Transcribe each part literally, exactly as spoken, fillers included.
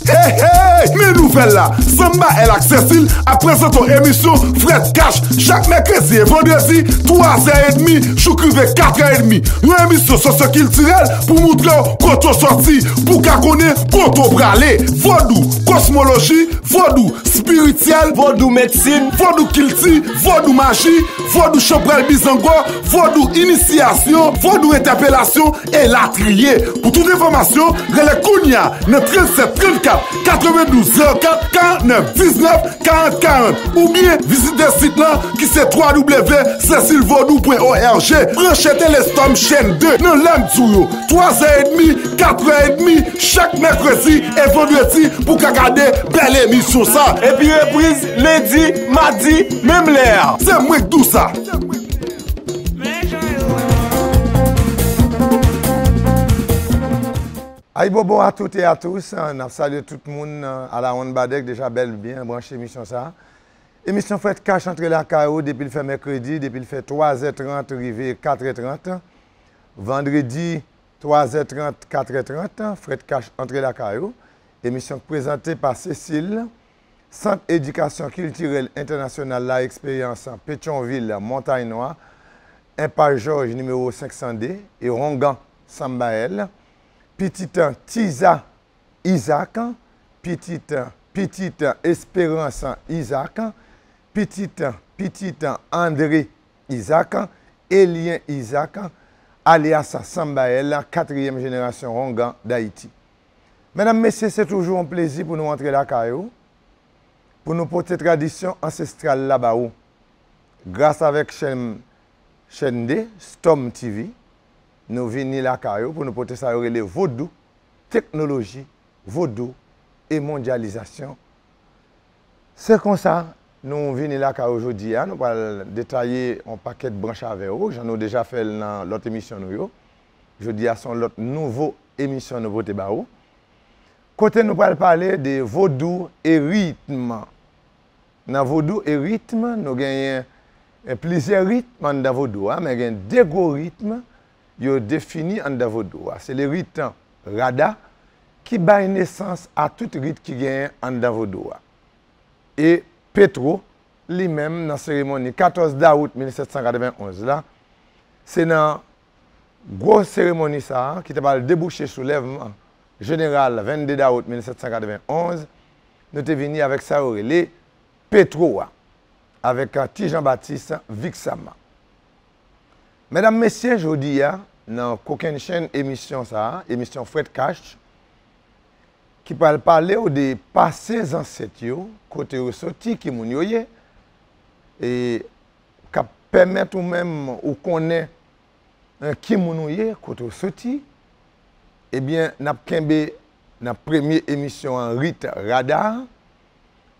Hey, hey! Men nouvèl la! Samba L ak Cecil ap prezante w emisyon Frèt Kach chak mèkredi e vandredi, twa zè edmi jouk rive kat è edmi. Yon emisyon sosyokiltirèl pou montre w kote w sòti, pou w ka konnen kote w prale. Vodou, kosmoloji, vodou espirityèl, vodou medsin, vodou kilti, vodou maji, vodou chanpral bizango, vodou inisyasyon, vodou entèpelasyon, elatriye. Pou tout enfòmasyon, rele kounye a nan trannsèt trannkat katrevendouz zewo kat karantnèf diznèf karant karant, oubyen vizite sit lan ki se twa w w w cecil vodou pwen o r g. Branche Telestorm chèn de nan lè m di w yo, twa zè edmi, kat è edmi, chak mèkredi e vandredi pou w ka gade bèl emisyon sa. Epi repriz lendi, madi, menm lè a. Se mwen k di w sa. Ayibobo à toutes et à tous, n ap salye tout moun, euh, à la ronde badèk, deja bèl byen branche emisyon sa. Emisyon Frèt Kach antre lakay ou depi l fè mèkredi, depi l fè twa zè trant rive kat è trant. Vandredi, twa zè trant, kat è trant, Frèt Kach antre lakay ou. Emisyon k prezante pa Cecil, Sant Edikasyon Kiltirèl Entènasyonal La Eksperyans, Petyonvil, Montay Nwa, Enpas Jòj nimewo senk san de, e Hongan Samba L, Pitit Tiza Isaac, Pitit, Pitit Esperans Isaac, Pitit, Pitit André Isaac, Elien Isaac, alyas Samba L, katriyèm jenerasyon Hongan Dayiti. Medam, mesye, se toujou yon plezi pou nou antre lakay ou, pou nou pote tradisyon ansestral la ba ou. Gras avèk chèn, chèn de, Storm T V, nou vini lakay ou pou nou pote sa yo rele vodou, teknoloji, vodou e mondyalizasyon. Se konsa, nou vini lakay ou jodi a, nou pral detaye yon pakèt branch avè ou, jan nou deja fè l nan lòt emisyon nou yo. Jodi a, se yon lòt nouvo emisyon nou pote ba ou. Kote nou pral pale de vodou e ritm. Nan vodou e ritm, nou genyen, eh, plizyè ritm anndan vodou a, men gen de gwo ritm yo defini anndan vodou a. Se le rit rada ki bay nesans a tout rit ki genyen anndan vodou a. E Petwo, li menm, nan seremoni katòz dawout mil sèt san katrevenn onz la, se nan gwo seremoni sa a, ki te pral debouche soulèvman jeneral vennde dawout mil sèt san katrevenn onz, nou te vini avèk sa yo rele Petwo a, avèk, a, Ti Jan Batis Viksama. Medam, mesye, jodi a, nan kokennchenn emisyon sa a, emisyon Frèt Kach, ki pral pale w de pase zansèt yo, kote yo soti, ki moun yo ye, e k ap pèmèt ou menm ou konnen, eh, ki moun ou ye, kote w soti, ebyen, n ap kenbe nan premye emisyon an rit rada a,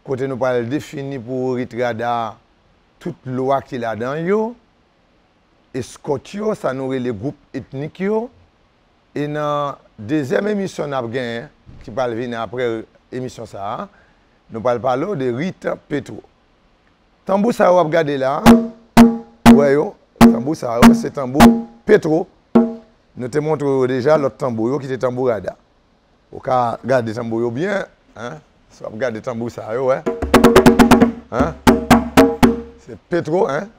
kote nou pral defini pou ou rit rada a, tout lwa ki ladan yo, eskòt yo, sa nou rele gwoup etnik yo, e nan dezyèm emisyon n ap genyen, ki pral vini apre emisyon sa a, nou pral pale w de rit Petwo. Tanbou sa yo w ap gade la, ou wè yo, tanbou sa yo, se tanbou Petwo. Nou te montre w deja lòt tanbou yo ki te tanbou rada. Ou ka gade tanbou yo byen, en? Si w ap gade tanbou sa yo, wè. En? Se Petwo, en?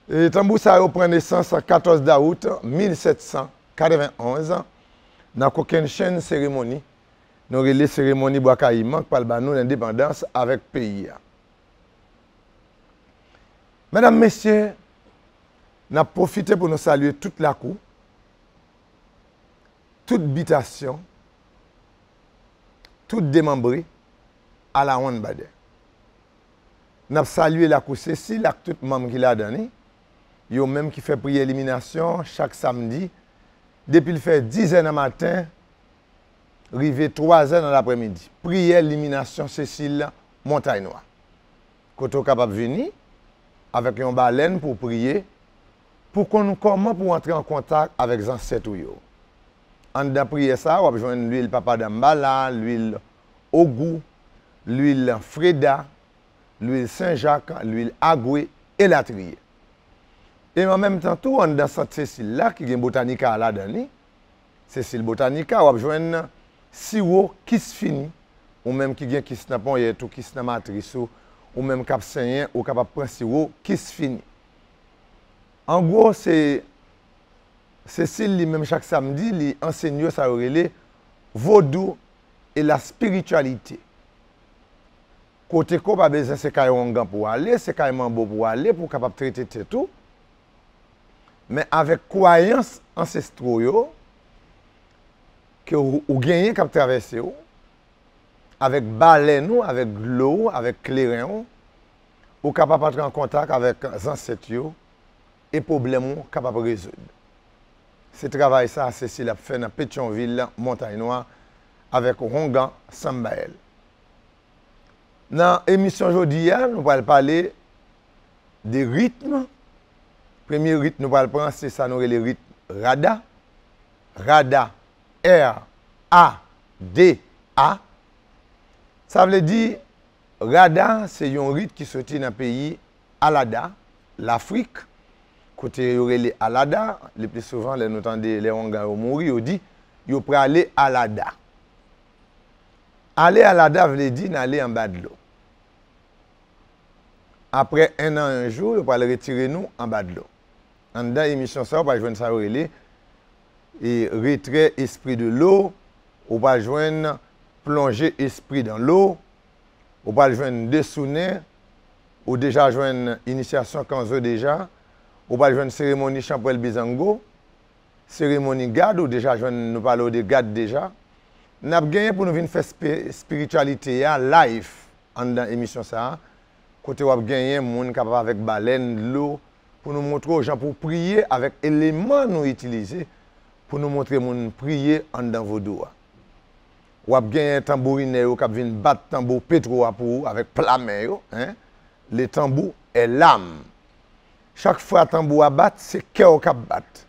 E tanbou sa yo pran nesans katòz dawout mil sèt san katrevenn onz nan kokennchenn seremoni nou rele seremoni Bwa Kayiman k pral ba nou lendepandans avèk peyi a. Medam, mesye, n ap pwofite pou nou salye tout lakou, tout bitasyon, tout demanbre, alawonnbadè. N ap salye lakou Sesil ak tout manm ki ladan li, yo menm ki fè priyè liminasyon chak samdi, depi l fè dizè nan maten, rive twazè nan laprèmidi. Priyè liminasyon Sesil Montay Nwa. Kote w kapab vini avèk yon balèn pou w priye, pou konn kòman pou w antre an kontak avèk zansèt ou yo. Anndan priyè sa a, w ap jwenn lwil papa Danmbala, lwil Ogou, lwil Freda, lwil Sen Jak, lwil Agwe, elatriye. E an menm tan tou, anndan sant Sesil la, ki gen Botanika a ladan li, Sesil Botanika, w ap jwenn Siwo kis fini, ou menm ki gen kis nan ponyèt ou, kis nan matris ou, ou menm k ap senyen, ou kapab pran siwo kis fini. An gwo, se Cécile li menm chak samdi, li ansenye yo sa yo rele vodou e la spirityalite. Kote ke w pa bezwen se kay wongan pou w ale, se kay manbo pou w ale pou w kapab trete tèt ou. Men avèk kwayans ansestro yo, ke w, ou genyen k ap travèse w, avèk balèn ou, avèk dlo ou, avèk kleren ou, ou kapab antre an kontak avèk zansèt yo e pwoblèm ou kapab rezoud. Se travay sa Cécile ap fè nan Petyonvil, Montay Nwa, avèk Hongan Sambael. Nan emisyon jodi a, nou pral pale de ritm. Premye ritm nou pral pran, se sa nou rele ritm rada. Rada, R A D A. Sa vle di, rada se yon rit ki soti nan peyi Alada, Lafrik, kote yo rele Alada, le pli souvan, lè nou tande lè wongan yo mouri, yo di, yo prale Alada. Ale Alada vle di n ale anba dlo. Apre en an, en jou, yo pral retire nou anba dlo. Anndan emisyon sa, ou pral jwenn sa yo rele, e, retrè espri de lo, ou pral jwenn plonje espri dan lo, ou pral jwenn desounen, ou deja jwenn inisyasyon kanzo deja, ou pral jwenn seremoni chanpwèl bizango, seremoni gad, ou deja jwenn, nou pale w de gad deja. N ap genyen pou nou vin fè spi-, espirityalite a live anndan emisyon sa a, kote w ap genyen moun kapab avèk balèn, dlo, pou nou montre w jan pou w priye avèk eleman nou itilize pou nou montre moun priye anndan vodou a. W ap genyen tanbourinè yo k ap vin bat tanbou petwo a pou ou avèk pla men yo, en. Le tambour est l'âme. Chak fwa tanbou a bat, se kè w k ap bat.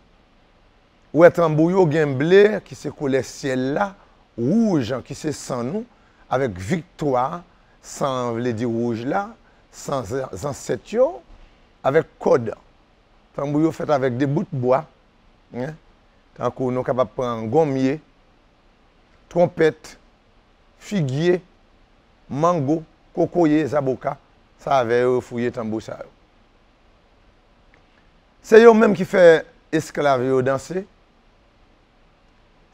Ou wè tanbou yo gen ble, ki se koulè syèl la, wouj, ki se san nou, avèk viktwa, san vle di wouj la, san zan-, zansèt yo, avèk kòd. Tanbou yo fèt avèk de bout bwa, en, tankou nou kapab pran gonmye, twonpèt, figye, mango, kokoye, zaboka, se avè yo yo fouye tanbou sa yo. Se yo menm ki fè esklav yo danse,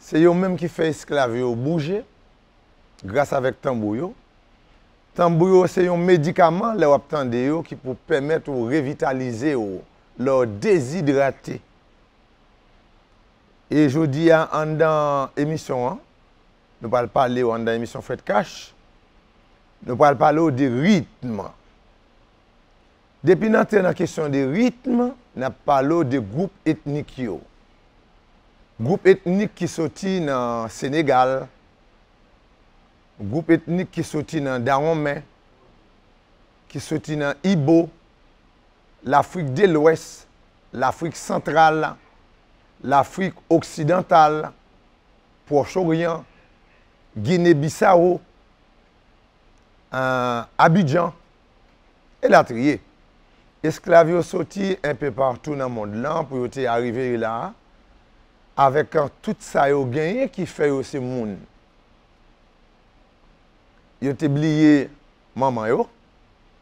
se yo menm ki fè esklav yo bouje, gras avèk tanbou yo. Tanbou yo se yon medikaman lè w ap tande yo ki pou pèmèt ou revitalize w lè w dezidrate. E jodi a, anndan emisyon an, nou pral pale w anndan emisyon Frèt Kach, nou pral pale w de ritm. Depi n antre nan kesyon de ritm, n ap pale w de gwoup etnik yo. Gwoup etnik ki soti nan Senegal, gwoup etnik ki soti nan Dawonmen, ki soti nan Ibo, Lafrik de Lwès, Lafrik Santral, Lafrik Oksidantal, Pwòch Oryan, Gine Bisawo, eh, Abidjan, elatriye. Esklav yo soti enpe patou nan mond lan pou yo te arive la a, avèk, eh, tout sa yo genyen ki fè yo se moun. Yo te bliye manman yo,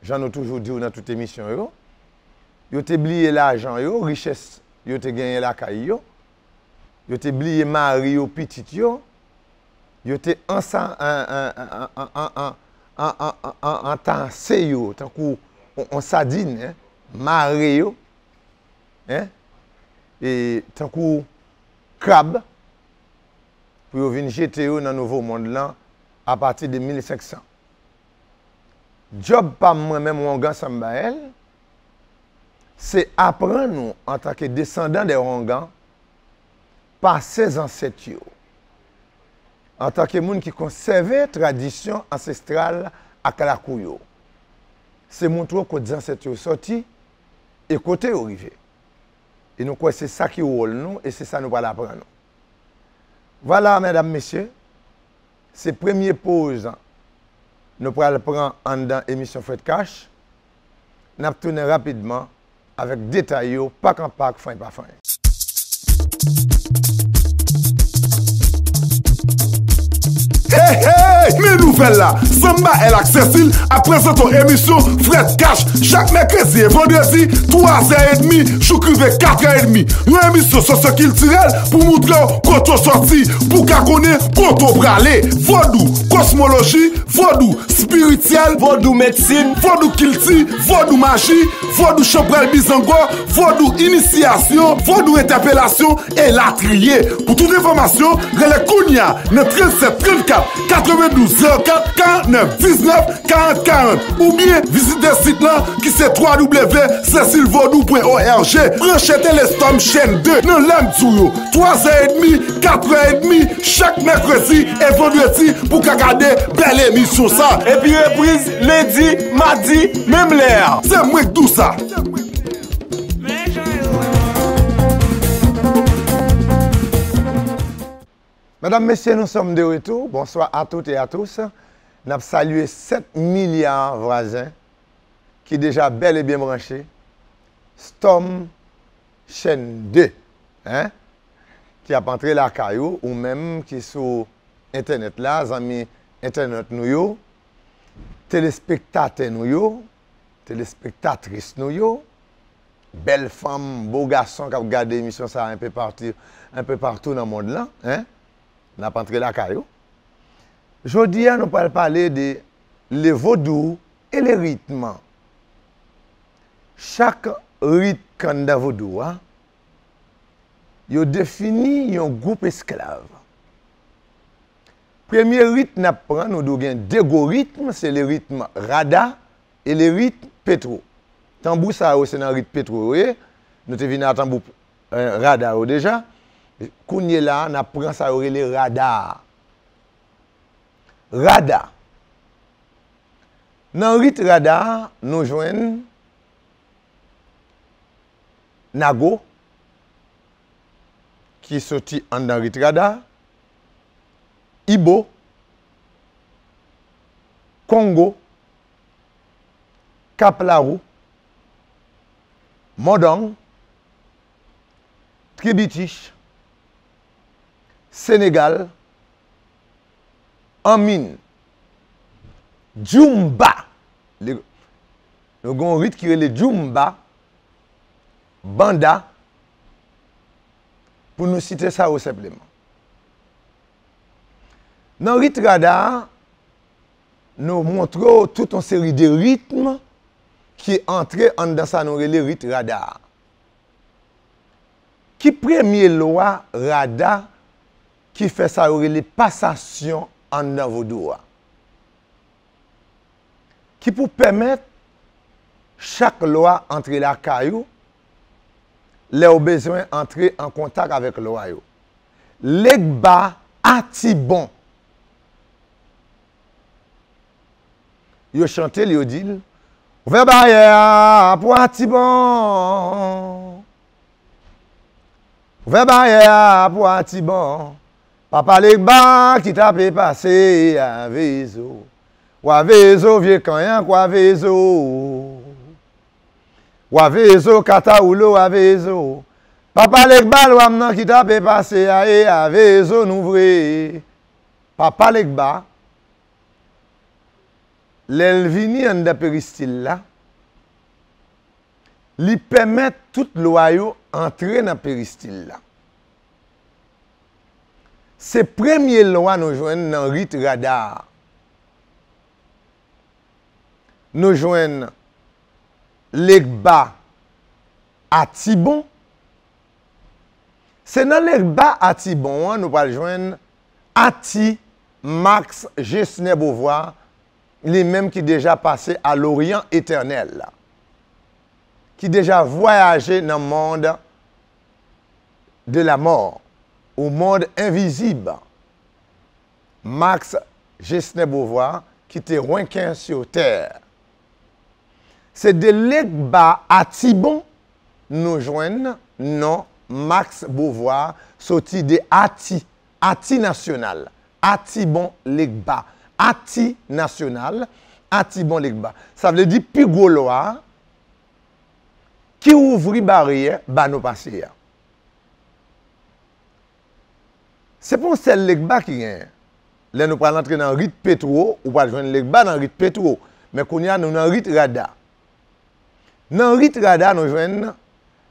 jan nou toujou di w nan tout emisyon yo. Yo te bliye lajan yo, richès yo te genyen lakay yo. Yo te bliye mari yo, pitit yo. Yo te ansa-, an-, an-, an-, an-, an-, an-, an-, an-, an-, antase yo, tankou on, on sadin, en, mare yo, en, e tankou krab, pou yo vin jete yo nan nouvo mond lan apati de mil senk san. Djòb pa m mwen menm, Wongan Sambael, se aprann ou, antanke desandan dè Wongan, pase zansèt yo, antanke moun ki konsève tradisyon ansestral ak lakou yo, se montre w kot zansèt yo sòti e kote yo rive. E nou kwè se sa ki wòl nou e se sa nou pral aprann ou. Vwala, medam, mesye, se premye poz nou pral pran anndan emisyon Frèt Kach. N ap tounen rapidman avèk detay yo, pak an pak, fanny pa fanny. Hey, hey! Men nouvèl la! Samba L ak Cecil ap prezante w emisyon Frèt Kach chak mèkredi e vandredi, twa zè edmi jouk rive kat è edmi. Yon emisyon sosyokiltirèl pou montre w kote w sòti, pou w ka konnen kote w prale. Vodou, kosmoloji, vodou espirityèl, vodou medsin, vodou kilti, vodou maji, vodou chanpral bizango, vodou inisyasyon, vodou entèpelasyon, elatriye. Pou tout enfòmasyon, rele kounye a nan trannsenk trannkat katrevendouz zewo kat karantnèf diznèf karant karant, oubyen vizite sit lan ki se twa w w w cecil vodou pwen o r g. Branche Telestorm chèn de nan lè m di w yo, twa zè edmi, kat è edmi, chak mèkredi e vandredi pou w ka gade bèl emisyon sa. Epi repriz lendi, madi, menm lè a. Se mwen k di w sa. Medam, mesye, nous sommes de retour. Bonsoir à toutes et à tous. N ap salye sèt milya vwazen ki deja bèl e byen branche. Storm chèn de, hein, ki ap antre lakay ou, ou menm ki sou entènèt la, zanmi entènèt nou yo, telespektatè nou yo, telespektatris nou yo, bèl fanm, bo gason k ap gade emisyon sa a enpe pati, enpe patou nan mond lan, hein? N ap antre lakay ou. Jodi a, nou pral pale de le vodou et les rythmes. Chak rit k anndan vodou a, yo defini yon gwoup esklav. Premye rit n ap pran, nou di w gen de gwo ritm, se le ritm rada e le ritm petwo. Tanbou sa yo, se nan rit petwo yo ye. Nou te vin a tanbou, eh, rada yo deja. Kounye la, n ap pran sa yo rele rada a. Rada. Nan rit rada a, nou jwenn nago, ki soti anndan rit rada, ibo, kongo, kaplawou, mondong, tribitich, senegal, anmin, djoumba. Nou gen yon rit ki rele djoumba, banda, pou nou site sa yo senpleman. Nan rit rada a, nou montre w tout yon seri de ritm ki antre anndan sa nou rele rit rada a. Ki premye lwa rada ki fè sa yo rele pasasyon anndan vodou a? Ki pou pèmèt chak lwa antre lakay ou lè w bezwen antre an kontak avèk lwa yo. Legba Atibon. Yo chante l, yo di l, ouvè baryè a pou Atibon. Ouvè baryè a pou Atibon. Papa Legba ki t ape pase a Vezo. Wa Vezo, vye kanyan k Wa Vezo. Wa Vezo, Katawoulo, Wa Vezo. Papa Legba, lwa m nan ki t ape pase a, e a Vezo nou vre. Papa Legba, lè l vini anndan peristil la, li pèmèt tout lwa yo antre nan peristil la. Se premye lwa nou jwenn nan rit rada a. Nou jwenn Legba Atibon. Se nan Legba Atibon an nou pral jwenn Ati Max Gesner Beauvoir, li menm ki deja pase à l'Orient éternel, ki deja vwayaje nan mond de la mort, ou mond envizib. Max Gesner Beauvoir ki te renken sur terre. Se de Legba Atibon nou jwenn non Max Beauvoir soti de Ati, Ati nasyonal, Atibon Legba, Ati nasyonal, Atibon Legba. Sa vle di pi gwo lwa ki ouvri baryè ba nou pase a. Se pa yon sèl Legba ki genyen. Lè nou pral antre nan rit Petwo, ou pral jwenn Legba nan rit Petwo. Men kounye a, nou nan rit Rada. Nan rit Rada, nou jwenn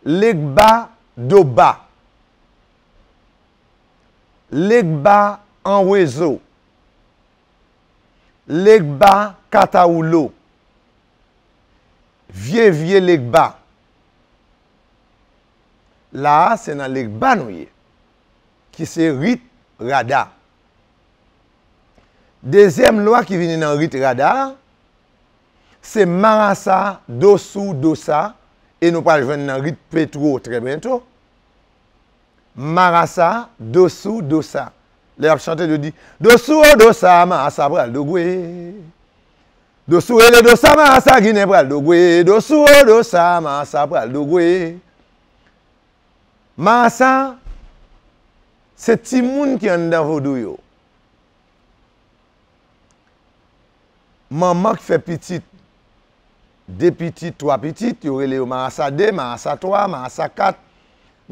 Legba Doba, Legba Anwezo, Legba Katawoulo. Vye, vye Legba. La a, se nan Legba nou ye, ki se rit Rada. Dezyèm lwa ki vini nan rit Rada a, se Marasa Dosou Dosa, e nou pral jwenn nan rit Petwo trè byento. Marasa Dosou Dosa. Lè y ap chante, yo di, Dosou o Dosa, Marasa pral dogwe. Dosou rele Dosa, Marasa Ginen pral dogwe. Dosou o Dosa, Marasa pral dogwe. Marasa, se timoun ki anndan vodou yo. Manman ki fè pitit, de pitit, twa pitit, yo rele yo Marasa de, Marasa twa, Marasa kat.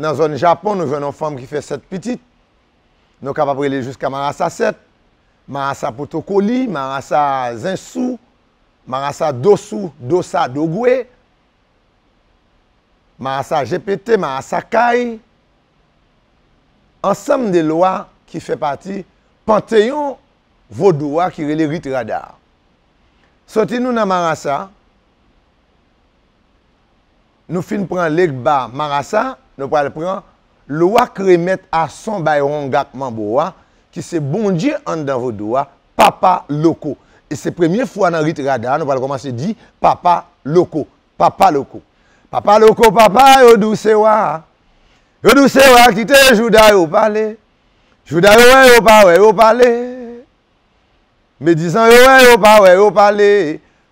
Nan zòn Japon, nou jwenn yon fanm ki fè sèt pitit. Nou kapab rele jiska Marasa sèt, Marasa Potokoli, Marasa Zensou, Marasa Dosou, Dosa, Dogwe, Marasa G P T, Marasa Kay, ansanm de lwa ki fè pati panteyon vodou a ki rele rit Rada a. Soti nou nan Marasa, nou fin pran Legba Marasa, nou pral pran lwa k remèt ason bay Wongak Manbo a, ki se bondye anndan vodou a, Papa Loko. E se premye fwa nan rit Rada a, nou pral kòmanse di Papa Loko. Papa Loko. Papa Loko, papa, yo di w se wa. Yo di w se wa, kite jouda yo pale. Jouda yo wè, yo pa wè, yo pale. Medizan yo wè, yo pa wè, yo pale.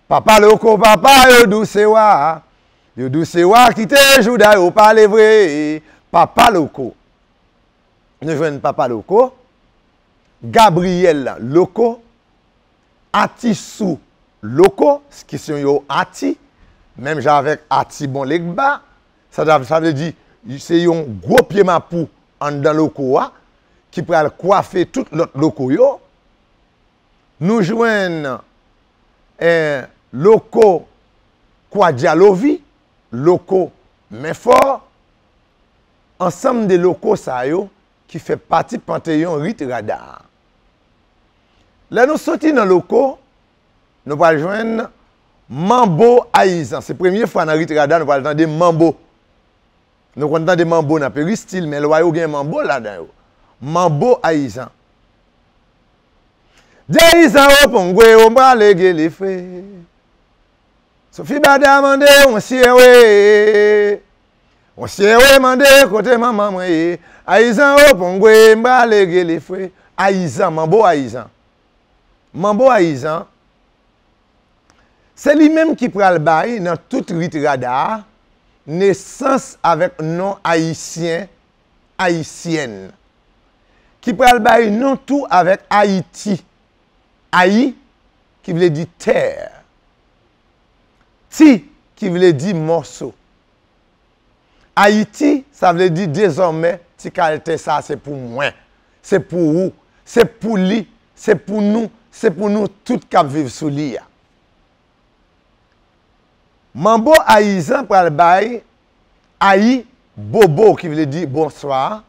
Papa Loko, papa, yo di w se wa. Yo di w se wa, kite jouda yo pale vre. Papa Loko. Nou jwenn Papa Loko, Gabriyèl Loko, Atisou Loko, ki se yon ati, menm jan avèk Ati Bon Legba, sa, sa vle di, se yon gwo pye mapou anndan loko a, ki pral kwafe tout lòt loko yo. Nou jwenn, eh, Loko Kwadjalovi, Loko Men Fò, ansanm de loko sa yo ki fè pati panteyon rit Rada a. Lè nou soti nan loko, nou pral jwenn Manbo Ayizan. Se premye fwa nan rit Rada nou pral tande manbo. Nou konn tande manbo nan peristil, men lwa yo gen manbo ladan yo. Manbo Ayizan. Deyizan o pongwe o mbra lege lefwe. Sofi Bada mande on syewe. On syewe mande kote manman mwen ye. Ayizan o pongwe mbra lege lefwe. Ayizan, manbo Ayizan. Manbo Ayizan, se li menm ki pral bay nan tout rit Rada a nesans avèk non ayisyen, ayisyèn, ki pral bay non tou avèk Ayiti. Ayi, ki vle di tè. Ti, ki vle di mòso. Ayiti, sa vle di dezòmè, ti kal tè sa a se pou mwen, se pou ou, se pou li, se pou nou, se pou nou tout k ap viv sou li a. Manbo Ayizan pral bay ayi bobo, ki vle di bonswa,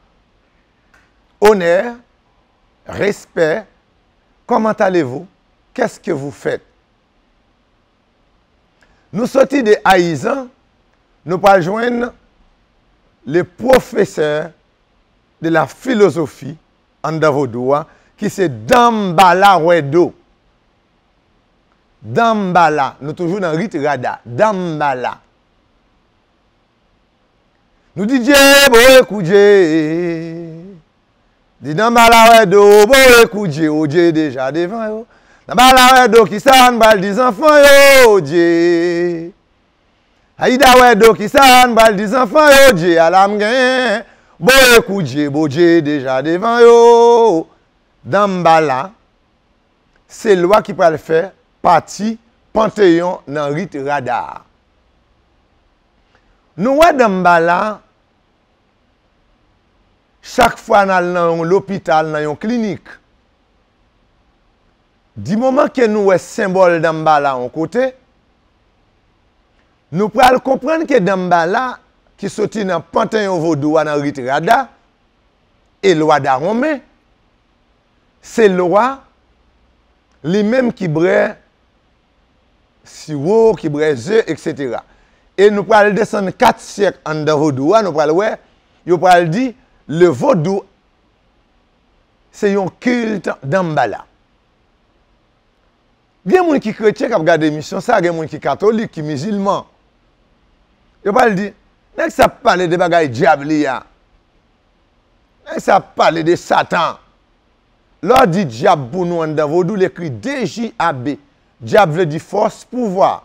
onè, respè, comment allez-vous, qu'est-ce que vous faites. Nou soti de Ayizan, nou pral jwenn le professeur de la philosophie anndan vodou a, ki se Danmbala Wèdo. Danmbala, nou toujou nan rit Rada, Danmbala. Nou di Dje, boye kou Dje. Di Danmbala Wèdo, boye kou Dje, o Dje deja devan yo. Danmbala Wèdo, kisa n pral di zanfan yo, o Dje. Ayida Wèdo, kisa n pral di zanfan yo, Dje a la m genyen. Boye kou Dje, bo Dje deja devan yo. Danmbala, se lwa ki pral fè pati panteyon nan rit Rada a. Nou wè Danmbala, chak fwa n al nan yon lopital, nan yon klinik, Di moman ke nou wè senbòl Danmbala yon kote, nou pral konprann ke Danmbala, ki soti nan panteyon vodou a nan rit Rada, e lwa Dawonmen, se lwa li menm ki bwè siwo, ki bwè ze, etsetera. E nou pral desann kat syèk anndan vodou a, nou pral wè, yo pral di, le vodou, se yon kilt Danmbala. Gen moun ki kretyen k ap gade emisyon sa, gen moun ki katolik, ki mizilman. Yo pral di, nèg sa ap pale de bagay dyab li a. Nèg sa ap pale de Satan. Lè w di dyab pou nou anndan vodou, l ekri D J A B. Dyab vle di fòs, pouvwa.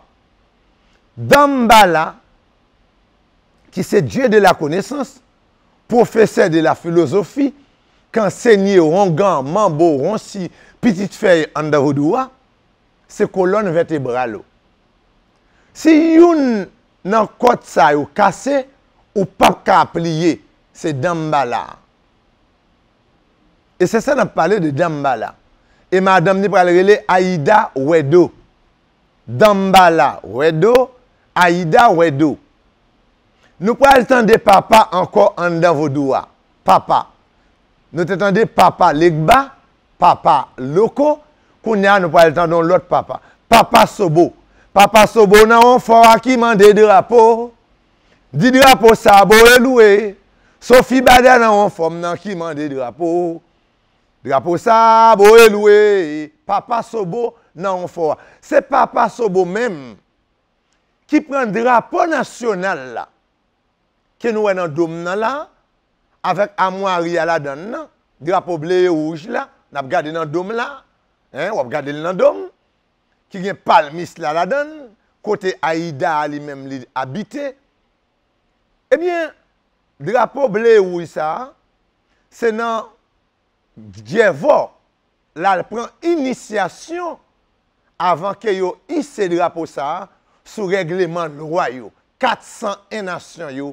Danmbala, ki se Dieu de la connaissance, professeur de la philosophie, k ansenye wongan, manbo, wonsi, pitit fèy anndan vodou a, se kolòn vètebral ou. Si youn nan kòt sa yo kase, ou p ap ka pliye, se Danmbala. E se sa n ap pale de Danmbala. E madanm ni pral rele Ayida Wèdo. Danmbala Wèdo, Ayida Wèdo. Nou pral tande papa ankò anndan vodou a. Papa. Nou te tande papa Legba, papa Loko, kounye a nou pral tande yon lòt papa. Papa Sobo. Papa Sobo nan yon fò a ki mande drapo. Di drapo sa bo e lwe. Sofi Badè nan yon fòm nan ki mande drapo. Drapo sa bo e lwe. Papa Sobo nan yon fò a. Se papa Sobo menm ki pran drapo nasyonal la, ke nou wè nan dom nan la, avèk amwari a ladan l nan, drapo ble e wouj la, n ap gade nan dom la, en, w ap gade l nan dom, ki gen palmis la ladan l, kote Ayida a li menm li abite. Ebyen, drapo ble e wouj sa a, se nan Dyèvò l al pran inisyasyon avan ke yo ise drapo sa a sou règleman lwa yo, kat san en nasyon yo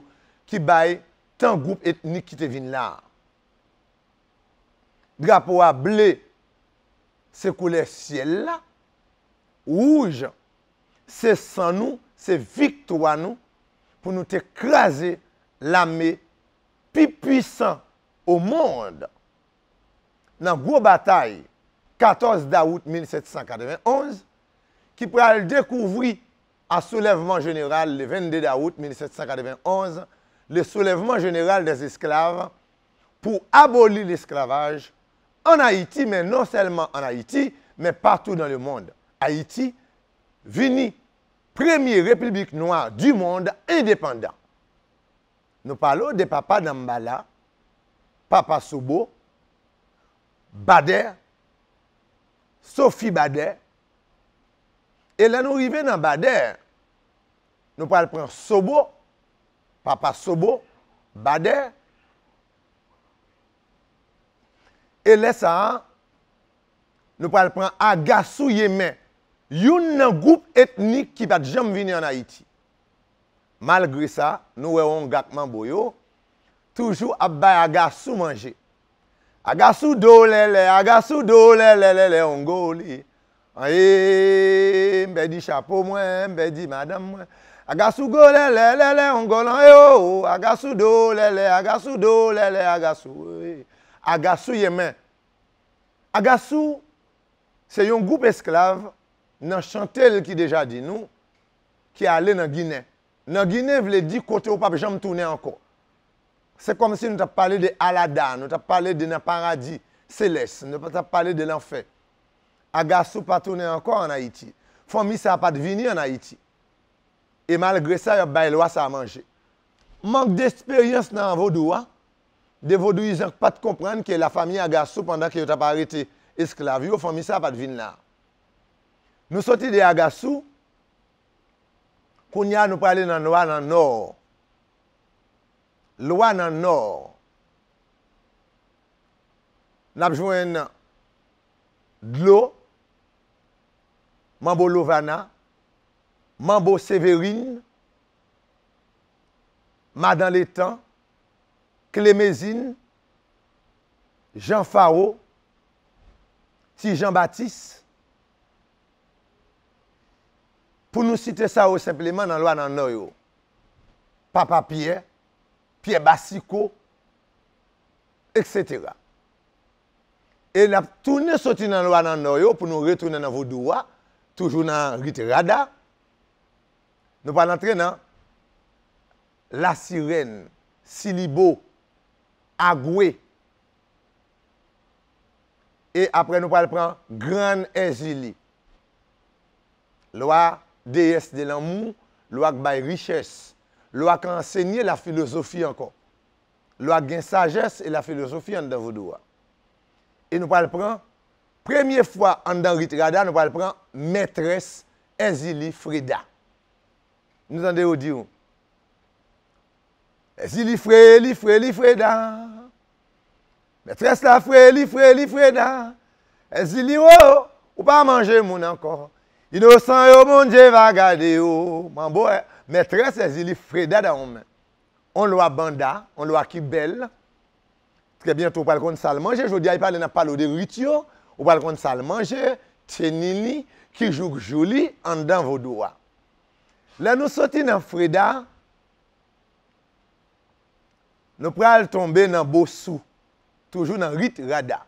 ki bay tan gwoup etnik ki te vin la a. Drapo a ble, se koulè syèl la, wouj, se san nou, se viktwa nou, pou nou te kraze lame pi pwisan o mond. Nan gwo batay katòz dawout mil sèt san katrevenn onz, ki pral dekouvri a soulèvman jeneral le vennde dawout mil sèt san katrevenn onz, le soulèvman jeneral dè esklav, pou aboli lesklavaj ann Ayiti, men non sèlman ann Ayiti, men patou dans le monde. Ayiti vini premye repiblik nwa di mond endepandan. Nou pale w de papa Danmbala, papa Sobo, Badè, Sofi Badè. E lè nou rive nan Badè, nou pral pran Sobo, papa Sobo, Badè. E lè sa a, nou pral pran Agasou Yemen, youn nan gwoup etnik ki pa t janm vini ann Ayiti. Malgre sa, nou wè wonga ak manbo yo toujou ap bay Agasou manje. Agasou do lèlè, Agasou do lèlè, lèlè wongo li. Aye, m pèdi chapo mwen, m pèdi madanm mwen. Agasou go lèlè, lèlè wongo lan yo. Agasou do lèlè, Agasou do lèlè, Agasou. Agasou Yemen. Agasou se yon gwoup esklav nan chante l ki deja di nou, ki ale nan Ginen. Nan Ginen vle di kote w p ap janm tounen ankò. Se kòmsi nou t ap pale de Alada, nou t ap pale de nan paradi selès, nou t ap pale de lanfè. Agasou pa tounen ankò ann Ayiti. Fanmi sa a pa t vini ann Ayiti. E malgre sa, y ap bay lwa sa a manje. Mank desperyans nan vodou a, de vodouyizan k pa t konprann ke lafanmi Agasou, pandan ke yo t ap arete esklav yo, fanmi sa a pa t vin la. Nou soti de Agasou, kounye a nou prale nan lwa nan Nò. Lwa nan Nò. N ap jwenn dlo, manbo Lovana, manbo Severin, madan Letan, Klemezin, Jan Fawo, Ti Jan Batis, Pou nou site sa yo senpleman nan lwa nan nò yo. Papa Pyè, Pyè Basiko, etsetera. E n ap tounen soti nan lwa nan nò yo pou nou retounen nan vodou a, toujou nan rit rada. Nou pral antre nan Lasirèn, Silibo, Agwe. E apre nou pral pran Grann Èzili. Lwa deyès de lanmou, lwa k bay richès, lwa k ansenye lafilozofi ankò. Lwa k gen sajès e lafilozofi anndan vodou a. E nou pral pran, premye fwa anndan rit rada, nou pral pran Mètrès Èzili Freda. Nou tande yo di w, Èzili fre, li fre, li freda. Mètrès la fre, li fre, li freda. Èzili o, ou pa manje moun ankò. Inosan yo, Bondye va gade yo. Manbo, eh, Mètrès Èzili freda dan yon men. On lwa banda, on lwa ki bèl. Trè byento, ou pral konn sa l manje. Jodi a, e pa lè n ap pale w de rit yo, ou pral konn sa l manje, teni li, ki jouk jou li, anndan vodou a. Lè nou soti nan freda, nou pral tonbe nan bosou, toujou nan rit rada.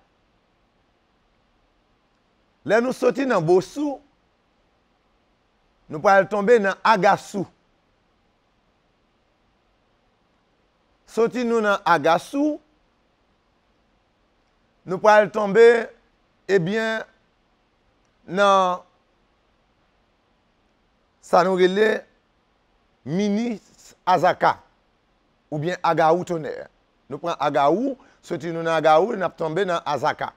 Lè nou soti nan bosou, nou pral tonbe nan agasou. Soti nou nan agasou, nou pral tonbe, ebyen, nan sa nou rele minis azaka, oubyen agawou tonè. Nou pran agawou, soti nou nan agawou, n ap tonbe nan azaka.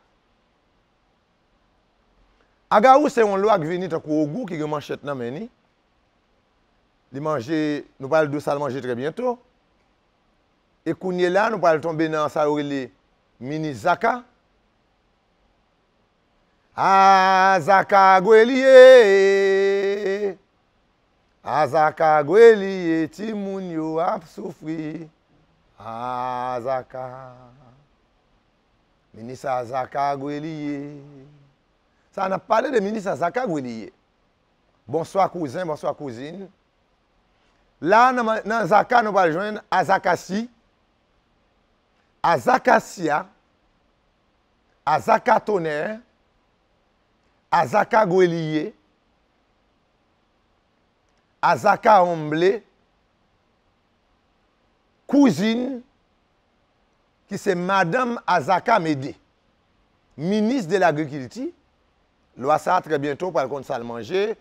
Agawou se yon lwa k vini tankou ogou ki gen manchèt nan men li. Li manje, nou pral di w sa l manje trè byento. E kounye la, nou pral tonbe nan sa yo rele mini zaka. A zaka gwe li ye. A zaka gwe li ye, timoun yo ap soufri. A zaka. Minis a zaka gwe li ye. Sa n ap pale de minis a zaka gwe li ye. Bonswa kouzen, bonswa kouzin. La, nan, nan zaka, nou pral jwenn azakasi, azakasya, azaka tonè, azaka gwe li ye, azaka onble, kouzin, ki se madanm Azaka Mede, minis de lagrikilti. Lwa sa a, trè byento, pral konn sa l manje.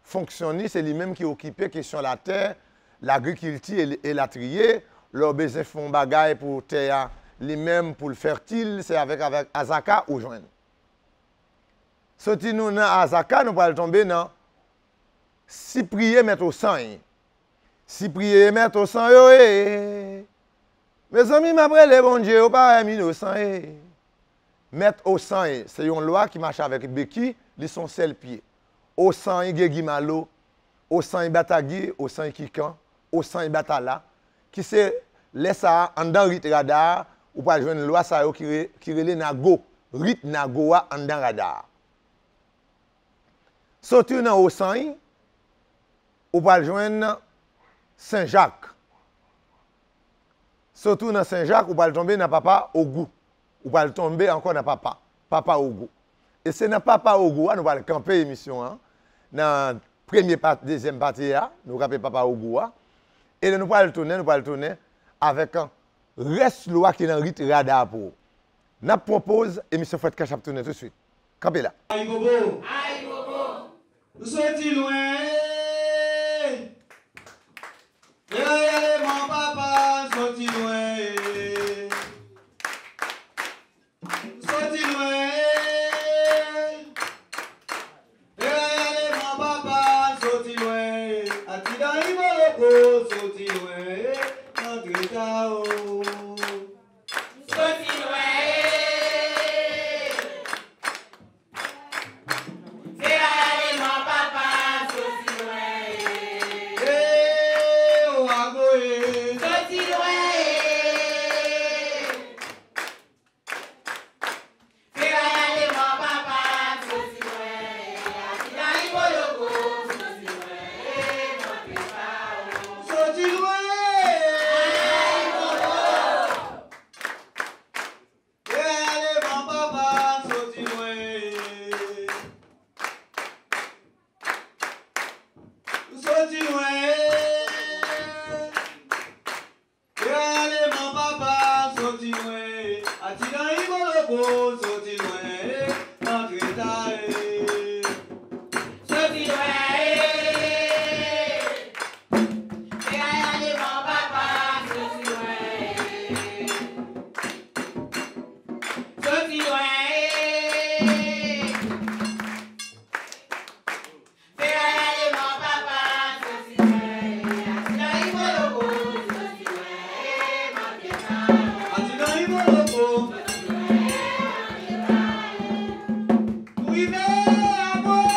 Fonksyon li, se li menm ki okipe kesyon latè, lagrikilti e, e latriye. Lè w bezwen fè yon bagay pou tè a, li menm pou l fètil, se avèk, avèk Azaka ou jwenn. Soti nou nan Azaka, nou pral tonbe nan Sipriye mèt Osanny. Sipriye mèt Osanny yo, e. Mezanmi, m ap rele Bondye, yo pa wè m inosan, e. Mèt Osanny, se yon lwa ki mache avèk beki, li se yon sèl pye. Osanny, Gegi Malo, Osanny Batagi, Osanny Kikan, Osanny Batala, ki se lè sa a, anndan rit rada a, ou pral jwenn lwa sa yo ki re-, ki rele nago, rit nago a anndan rada a. Soti w nan Osanny, ou pral jwenn Sen Jak. Soti w nan Sen Jak, ou pral tonbe nan Papa Ogou. Ou pral tonbe ankò nan Papa, Papa Ogou. E se nan Papa Ogou a nou pral kanpe emisyon an, nan premye pa-, dezyèm pati a, nou kanpe Papa Ogou a. E lè nou pral tounen, nou pral tounen avèk, an, rès lwa ki nan rit rada a pou ou. N ap pran poz, emisyon Frèt Kach ap tounen toutswit. Kanpe la. Ayibobo. Ayibobo. Nou soti lwen. E ale man papa, soti lwen. Soti lwen. E ale man papa, soti lwen. Atidan Iboloko, soti lwen. Antre ta o. Soti lwen. Se ale man papa, soti lwen. E o agoye. Soti lwen, antre ta, e. Soti lwen, e. Fè ale mò papa, soti lwen, e. Soti lwen, e. Fè ale mò papa, soti lwen, e. Adidan Iboloko, soti lwen, e. Mò pye pa. Adidan Iboloko. Rive, abòne!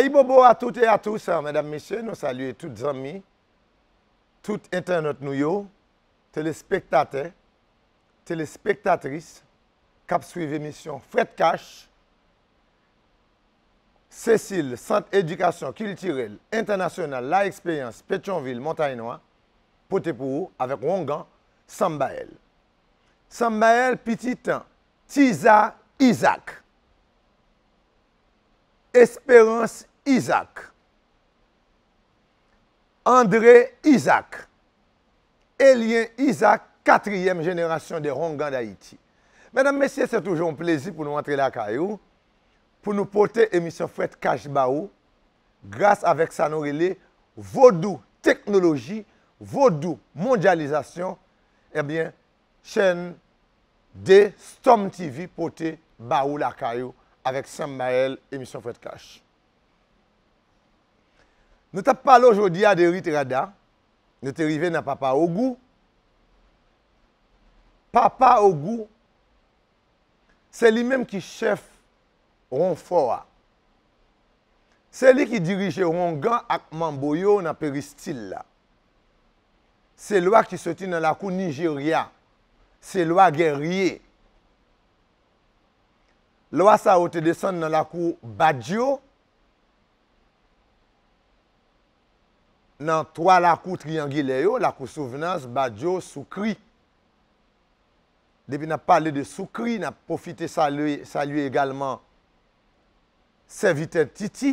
Ayibobo a tout e a tous, medam, mesye, nou salye tout zanmi, tout entènot nou yo, telespektatè, telespektatris k ap swiv emisyon Frèt Kach, Cecil, Sant Edikasyon Kiltirèl Entènasyonal La Eksperyans, Petyonvil, Montay Nwa, pote pou ou avèk wongan Sanbayèl. Sanbayèl, pitit Tiza Izak, Esperans Izak, André Izak, Elyen Izak, katriyèm jenerasyon de Hongan d'Ayiti. Medam, mesye, se toujou yon plezi pou nou antre lakay ou, pou nou pote emisyon Frèt Kach ba ou, gras avèk sa nou rele vodou teknoloji, vodou mondyalizasyon, ebyen, chèn de Storm T V pote ba ou lakay ou avèk Sanbayèl, emisyon Frèt Kach. Nou t ap pale w jodi a de Rit Rada, nou te rive nan Papa Ogou. Papa Ogou, se li menm ki chèf Wonfò a. Se li ki dirije Wongan ak Manbo yo nan peristil la. Se lwa ki soti nan lakou Nijerya. Se lwa gèrye. Lwa sa yo te desann nan lakou Badjo, nan twa lakou triyangilè yo, lakou Souvnans, Badjo, Soukri. Depi n ap pale de Soukri, n ap pwofite salye, salye egalman sèvitè Titi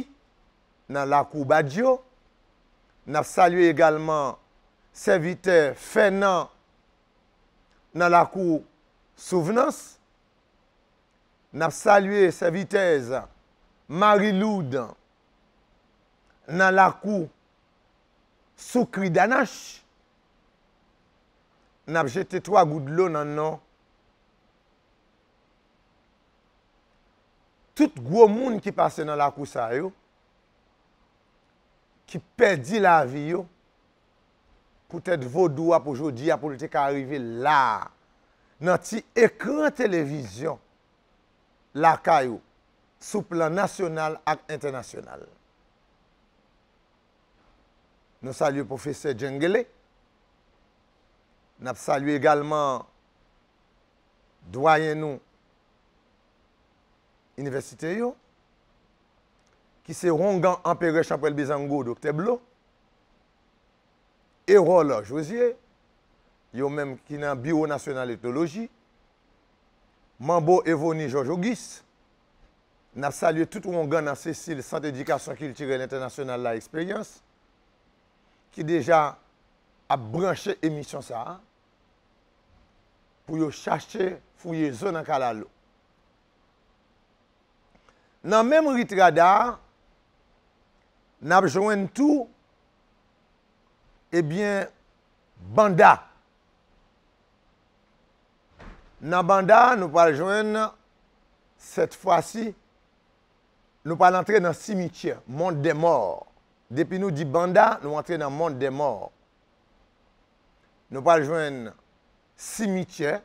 nan lakou Badjo. N ap salye egalman sèvitè Fènan nan lakou Souvnans. N ap salye sèvitèz Marie Lourdes nan lakou Soukri Danach. N ap jete twa gout dlo nan non tout gwo moun ki pase nan lakou sa yo, ki pèdi lavi yo, poutèt vodou a pou jodi a, pou l te ka rive la a, nan ti ekran televizyon lakay ou, sou plan nasyonal ak entènasyonal. Nou salye pwofesè Djengele. N ap salye egalman dwayen nou inivèsite yo, ki se Wongan Anperè Chanpwèl Bizango, Doktè Blo, e Wòlòj Wozye, yo menm ki nan Biwo Nasyonal Etnoloji, Manbo Evoni Jòj Ogis. N ap salye tout Wongan nan Sesil, Sant Edikasyon Kiltirèl Entènasyonal La Eksperyans, ki deja ap branche emisyon sa a, pou yo chache fouye zo nan kalalou. Nan menm Rit Rada a, n ap jwenn tou, ebyen, Banda. Nan Banda, nou pral jwenn, sèt fwa si, nou pral antre nan simityè, monde des morts. Depi nou di Banda, nou antre nan monde des morts. Nou pral jwenn simityè,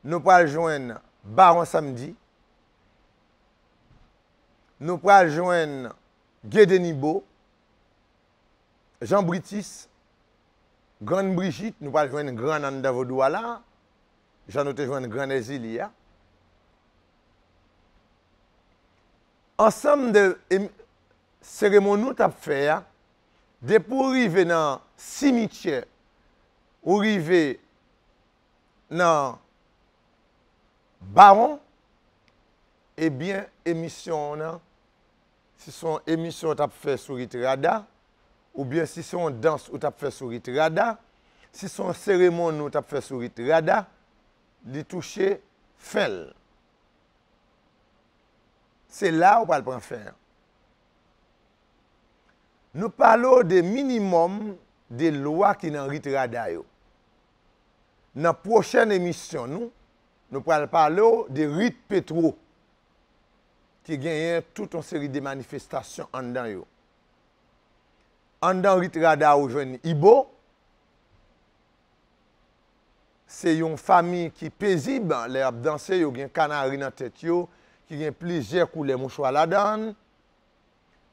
nou pral jwenn Bawon Sanmdi, nou pral jwenn Gede Nibo, Jan Britis, Grann Brijit, nou pral jwenn grann anndan vodou a la, jan nou te jwenn grann Èzili a. Ansanm de em-, seremoni w t ap fè a, depi w rive nan simityè, ou rive nan Bawon, ebyen, emisyon w nan, si se yon emisyon w t ap fè sou Rit Rada, oubyen si se yon dans ou t ap fè sou Rit Rada, si se yon seremoni ou t ap fè sou Rit Rada, li touche fen l. Se la ou pral pran fen an. Nou pale w de minimòm de lwa ki nan Rit Rada yo. Nan pwochèn emisyon nou, nou pral pale w de Rit Petwo, ki genyen tout yon seri de manifestasyon anndan yo. Anndan Rit Rada ou jwenn Ibo, se yon fanmi ki pezib, lè y ap danse, yo gen kanari nan tèt yo, ki gen plizyè koulè mouchwa ladan l.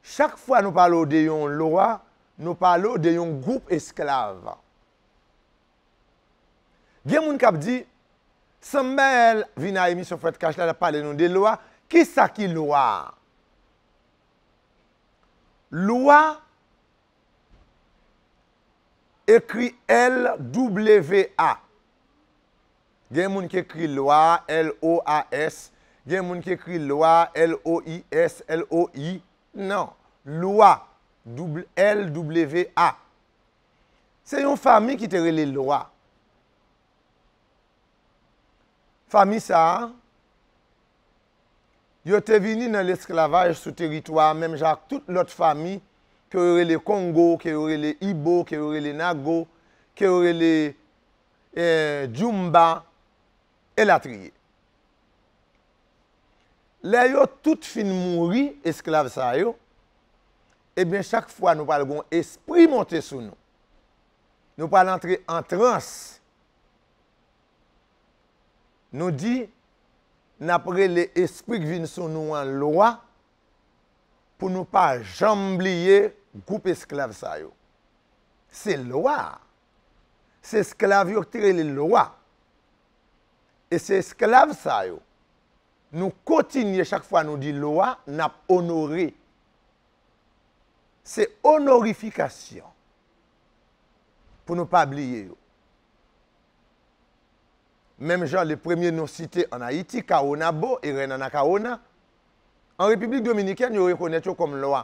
Chak fwa nou pale w de yon lwa, nou pale w de yon gwoup esklav. Gen moun k ap di, Sanm Bèl vin a emisyon Frèt Kach la, l ap pale nou de lwa. Kisa ki lwa a? Lwa ekri L W A. Gen moun ki ekri lwa, L O A S. Gen moun ki ekri lwa, L O I S, L O I. Non. Lwa, doub-, L W A. Se yon fanmi ki te rele lwa. Fanmi sa a, yo te vini nan lesklavaj sou teritwa a, menm jan ak tout lòt fanmi ke yo rele Kongo, ke yo rele Ibo, ke yo rele Nago, ke yo rele, eh, Djoumba, elatriye. Lè yo tout fin mouri, esklav sa yo, ebyen, chak fwa nou pral gen yon espri monte sou nou. Nou pral antre an trans. Nou di, n ap rele espri k vin sou nou an lwa, pou nou pa janm bliye gwoup esklav sa yo. Se lwa. Se esklav yo ki te rele lwa. E se esklav sa yo, nou kontinye chak fwa nou di lwa, n ap onore. Se onorifikasyon pou nou pa bliye yo. Menm jan le premye non site ann Ayiti, Kawonabo e Rèn Anakawona, an Repiblik Dominikèn, yo rekonèt yo kòm lwa.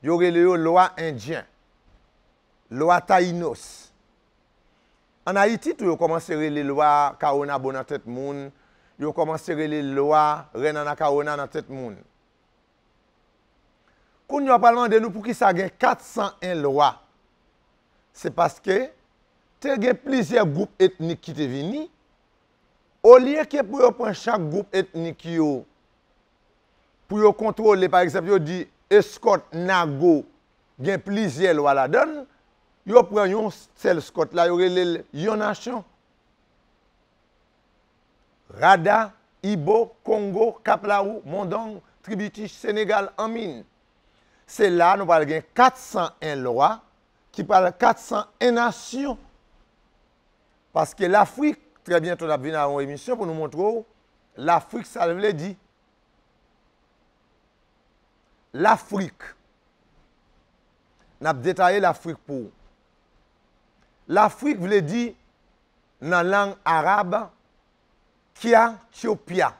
Yo rele yo lwa endyen, lwa Tayinos. Ann Ayiti tou, yo kòmanse rele lwa Kawonabo nan tèt moun, yo kòmanse rele lwa Rèn Anakawona nan tèt moun. Kounye a, w pral mande nou poukisa gen kat san en lwa. Se paske te gen plizyè gwoup etnik ki te vini. Olye ke pou yo pran chak gwoup etnik yo, pou yo kontwole, pa egzanp, yo di eskòt Nago gen plizyè lwa ladan l, yo pran yon sèl eskòt la, yo rele l yon nasyon. Rada, Ibo, Kongo, Kaplawou, Mondong, Tribitich, Senegal, anmin. Se la nou pral gen kat san en lwa, ki pral kat san en nasyon. Paske Lafrik, trè byento n ap vin a yon emisyon pou nou montre w Lafrik sa l vle di. Lafrik. N ap detaye Lafrik pou ou. Lafrik vle di, nan lang arab, Kiatyopya,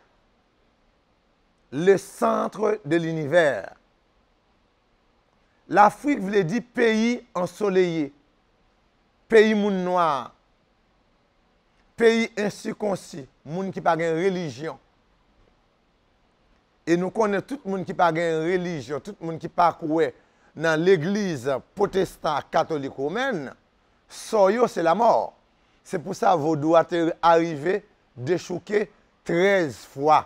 le centre de l'univers. Lafrik vle di peyi ansoleye, peyi moun nwa, peyi ensikonsi, moun ki pa gen relijyon. E nou konnen tout moun ki pa gen relijyon, tout moun ki pa kwè nan legliz pwotestan ak katolik womèn, sò yo se lamò. Se pou sa vodou a te arive dechouke trèz fwa.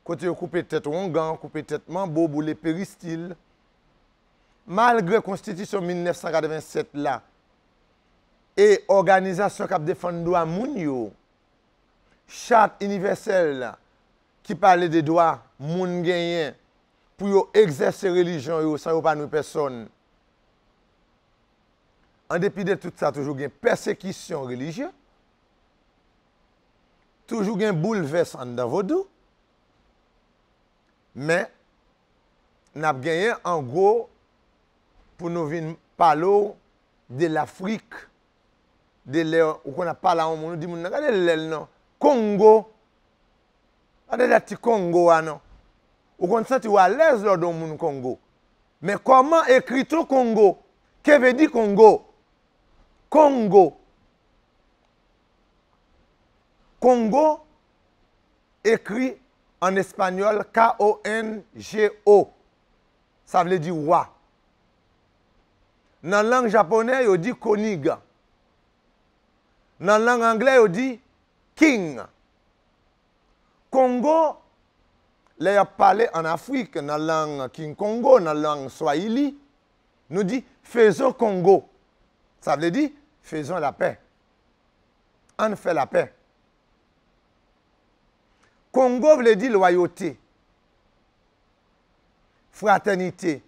Kote yo koupe tèt wongan, koupe tèt manbo, boule peristil. Malgre konstitisyon mil nèf san katrevennsèt la e òganizasyon k ap defann dwa moun yo, chat inivèsèl ki pale de dwa moun genyen pou yo egzèse relijyon yo san yo pa nwi pèsonn. An depi de tout sa, toujou gen pèsekisyon relijye, toujou gen boulvès anndan vodou, men n ap genyen an gwo pou nou vin pale w de Lafrik, de lè ou konn ap pale a yon moun, ou di moun nan, "Gade lè l non, Kongo." Gade dat ti Kongo a non. Ou konn santi w alèz lè w di yon moun Kongo. Men kòman ekri tou Kongo? Que veut dire Kongo? Kongo. Kongo ekri an espanyòl K O N G O. Sa vle di wa. Nan lang japonè, yo di Konig. Nan lang anglè, yo di King. Kongo, lè y ap pale ann Afrik, nan lang King Kongo, nan lang Swahili, nou di, "Faisons Kongo." Sa vle di, "Faisons la paix." Ann fè lapè. Kongo vle di lwayote, fratènite,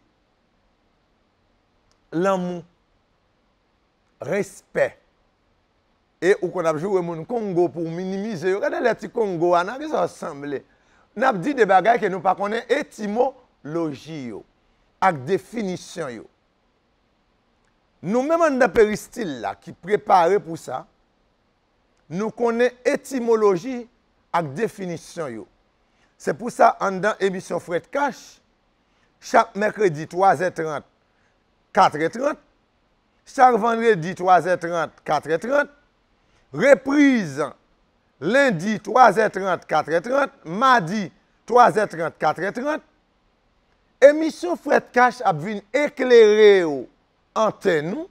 lanmou, respè. E ou konn ap joure moun Kongo pou w minimize yo. Gade lè ti Kongo a, nan kisa w sanble? N ap di de bagay ke nou pa konnen etimoloji yo ak definisyon yo. Nou menm anndan peristil la ki prepare pou sa, nou konnen etimoloji ak definisyon yo. Se pou sa anndan emisyon Frèt Kach, chak mèkredi twazè trant, katrè trant, chak vandredi twazè trant, katrè trant, repriz lendi twazè trant, katrè trant, madi twazè trant, katrè trant, emisyon Frèt Kach ap vin eklere w antèn ou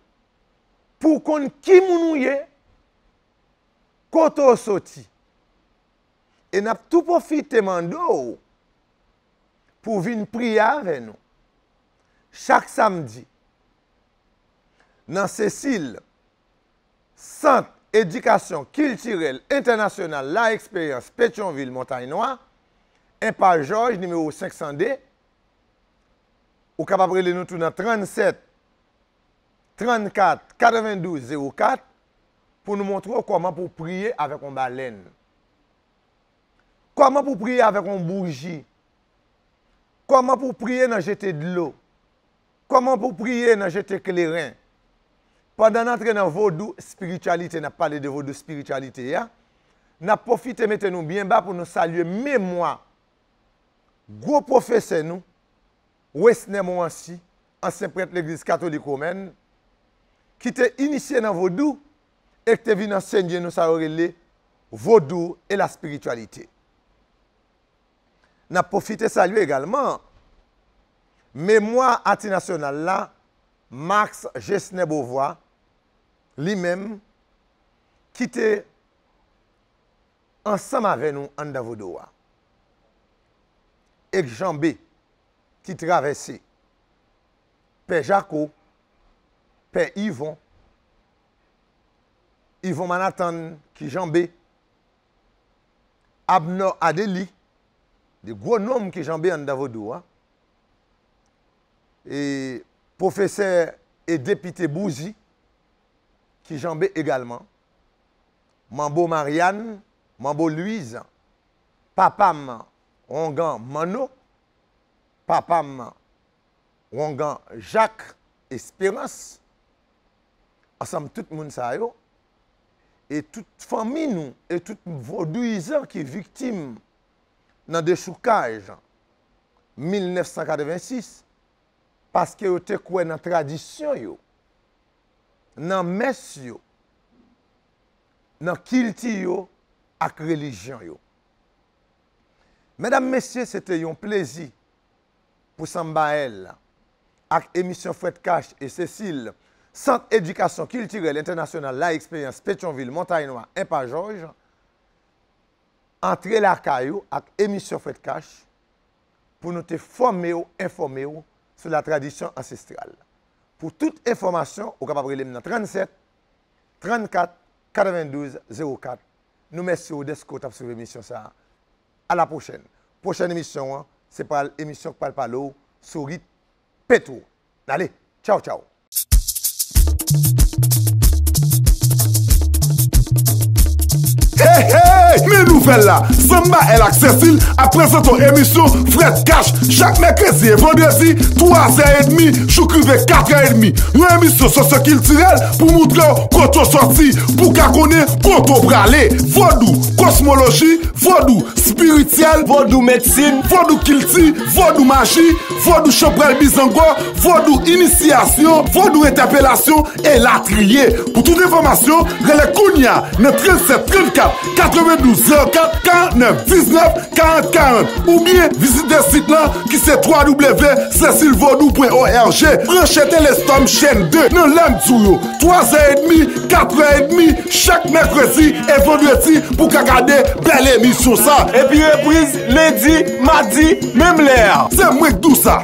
pou w konn ki moun ou ye, kote w soti. E n ap tou pwofite mande w pou w vin priye avè nou chak samdi nan Sesil, Sant Edikasyon Kiltirèl Entènasyonal La Eksperyans, Petyonvil, Montay Nwa, Enpas Jòj, nimewo senk san de. Ou kapab rele nou tou nan trannsèt, trannkat, katrevendouz, zewo kat pou nou montre w kòman pou w priye avèk yon balèn. Kòman pou w priye avèk yon bouji. Kòman pou w priye nan jete dlo. Kòman pou w priye nan jete kleren. Pandan n antre nan vodou espirityalite, n ap pale de vodou espirityalite a, n ap pwofite mete nou byen ba pou nou salye memwa gwo pwofesè nou, Wesner Morancy, ansyen prèt legliz katolik womèn, ki te inisye nan vodou e ki te vin ansenye nou sa yo rele vodou e la spiritualité. N ap pwofite salye egalman memwa atis nasyonal la, Max Gesner Beauvoir, li menm, ki te ansanm avè nou anndan vodou a. Ek Janbe ki travèse, Pè Jako, Pè Ivon, Ivon Manatan ki Janbe, Abnò Adeli, de gwo nonm ki Janbe anndan vodou a, e pwofesè e depite Bouzi ki Janbe egalman, Manbo Mariane, Manbo Louise, papa m Wongan Manno, papa m Wongan Jacques Espérance, ansanm tout moun sa yo, e tout fanmi nou, e tout vodouyizan ki viktim nan dechoukaj mil nèf san katrevensis, paske yo te kwè nan tradisyon yo, nan mès yo, nan kilti yo ak relijyon yo. Medam, mesye, se te yon plezi pou Sanmba L ak emisyon Frèt Kach e Sesil, Sant Edikasyon Kiltirèl Entènasyonal La Eksperyans, Petyonvil, Montay Nwa, Enpas Jòj, antre lakay ou ak emisyon Frèt Kach pou nou te fòme w, enfòme w sou la tradition ancestrale. Pou tout enfòmasyon, ou kapab rele m nan trannsèt, trannkat, katrevendouz, zewo kat. Nou mèsi w dèske w t ap swiv emisyon sa a. A la pwochèn. Pwochèn emisyon an, se pral emisyon k pral pale w sou rit Petwo. Ale, tchaw, tchaw. Hey, hey! Men nouvèl la! Sanmba L ak Sesil ap prezante w emisyon Frèt Kach chak mèkredi e vandredi, twazè edmi jouk rive katrè edmi. Yon emisyon sosyokiltirèl pou montre w kote w sòti, pou w ka konnen kote w prale. Vodou, kosmoloji, vodou espirityèl, vodou medsin, vodou kilti, vodou maji, vodou chanpral bizango, vodou inisyasyon, vodou entèpelasyon, elatriye. Pou tout enfòmasyon, rele kounye a nan trannsèt trannkat katrevendouz zewo kat, karantnèf diznèf, karant karant, oubyen vizite sit lan ki se twa w w w sesil vodou pwen o r g. Branche Telestorm chèn de nan lè m di w yo, twazè edmi, katrè edmi, chak mèkredi e vandredi pou w ka gade bèl emisyon sa. Epi repriz lendi, madi, menm lè a. Se mwen k di w sa.